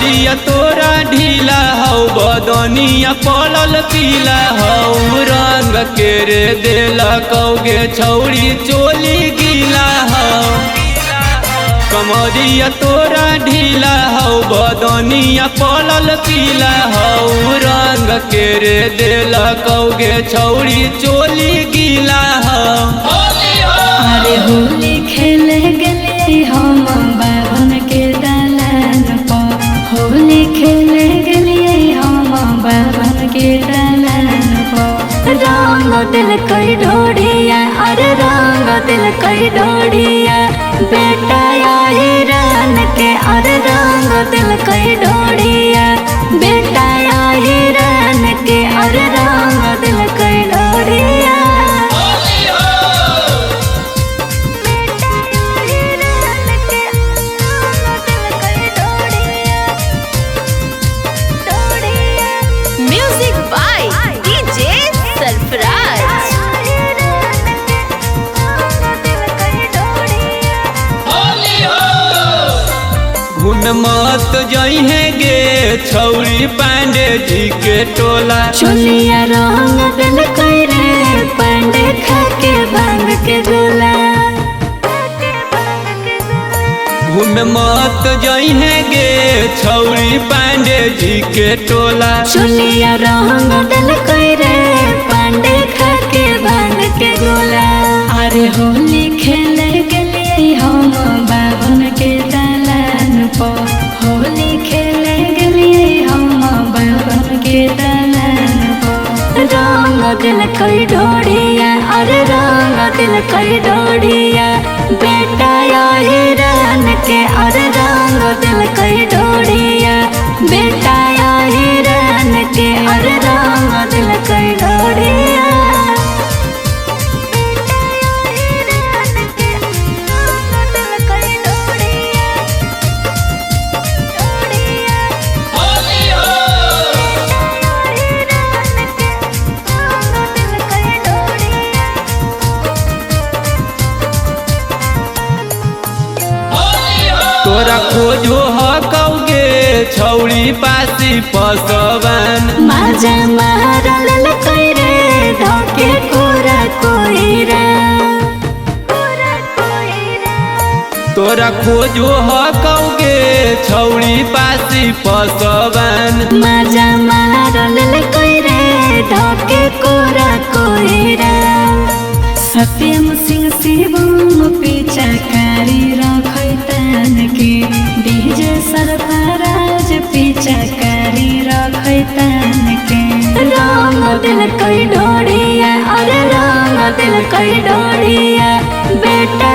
कमरिया तोरा ढीला हौ, बदनिया पलल पीला हौ। रंग के रे देला कौगे छौरी चोली गीला हौ। कमरिया तोरा ढीला हौ, बदनिया पलल पीला हौ। रंग के रे देला कौगे छौरी चोली गीला हौ। अरे होली खेले गेलिए हम बावन के दलान पर, होली खेले गेलिए हम बावन के दलान पर। रंग दिल कई ढोढ़िया, अरे रंग दिल कई ढोढ़िया, बेटा आई रान के। अरे रंग दिल कई ढोढ़िया, बेटा आई रान के। अरे रंग दिल कई ढोढ़िया। Music by DJ Sarfaraz. घुन मत जइहे गे छौरी पांडे जी के टोला। चोलिया रंग दिल कई रे पांडे खाके भांग के गोला। घुन मत जइहे गे छौरी पांडे जी के टोला। चोलिया रंग दिल कई रे पांडे खाके भांग के गोला। अरे होली खेले गेलिए हम बावन के दलान पर, होली खेले गेलिए हम बावन के दलान पर। रंग दिल कई ढोढ़िया, अरे रंग दिल कई ढोढ़िया, बेटा आई रान के। अरे रंग दिल कई ढोढ़िया, बेटा आई रान के। अरे रंग दिल कई ढोढ़िया। तोरा खोजो हकौगे छौरी पासी पसवन। माजा मारल कई रे धोके कोरा कोइरा। तोरा खोजो हकौगे छौरी पासी पसवन। माजा मारल कई रे धोके कोरा कोइरा। सत्यम सिंह शिवम पीछा कारी रखै तान के, डीजे सरफराज पीछा कारी रखै तान के। रंग दिल कई ढोढ़िया, अरे रंग दिल कई ढोढ़िया, बेटा